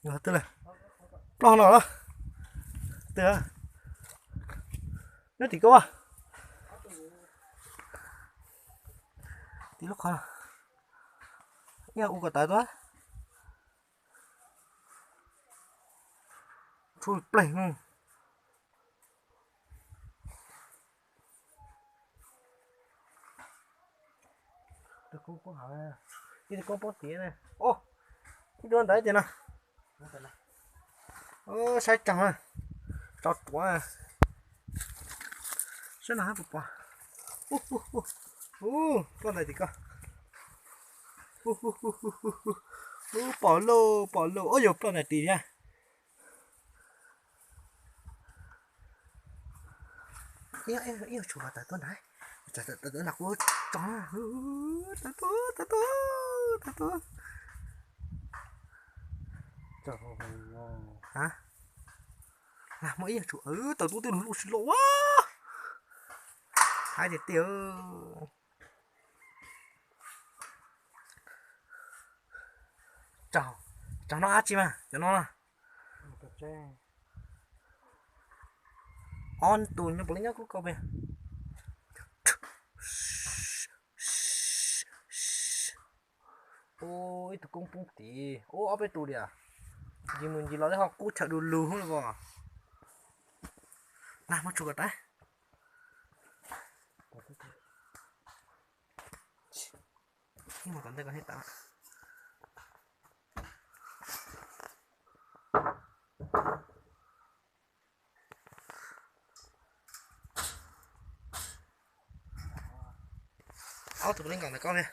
Twg, ploj no los? Twg? Nyob tim koj. Tim lub qhov no. Ib yam ua kom tawv tuaj. Tshuav pleeg. Ib tug koob poob tiav ne. Ib tug ntawd tiag no. Saib tsaug, tso ruav. Saib no hab puas pom. Ub, ploj ntawd tim koj. Ub, pom lauj, pom lauj, ub, yog ploj ntawd tim thiab. Ib yam tsum tawm tuaj ntag, tawm tuaj ntag kuv tso. Tawm tuaj, tawm tuaj, tawm tuaj. Nag hmo ib yam tsum tawm tuaj twb lug lub si los ua. Haib tiag tiag. Tsaug no dab tsi mas cov no na. Ob tug nyob puav leej nyob kub koj pem. Ub, ib tug koob poob tid. Ub, ob peb tug li. Ncig mus ncig los li ho kub chaw du lug hub los. Nag hmo tsum kom tawm. Ib hmo tom ntej koj thiaj tawm. Ob tug puav leej nkaum ntawm koj li.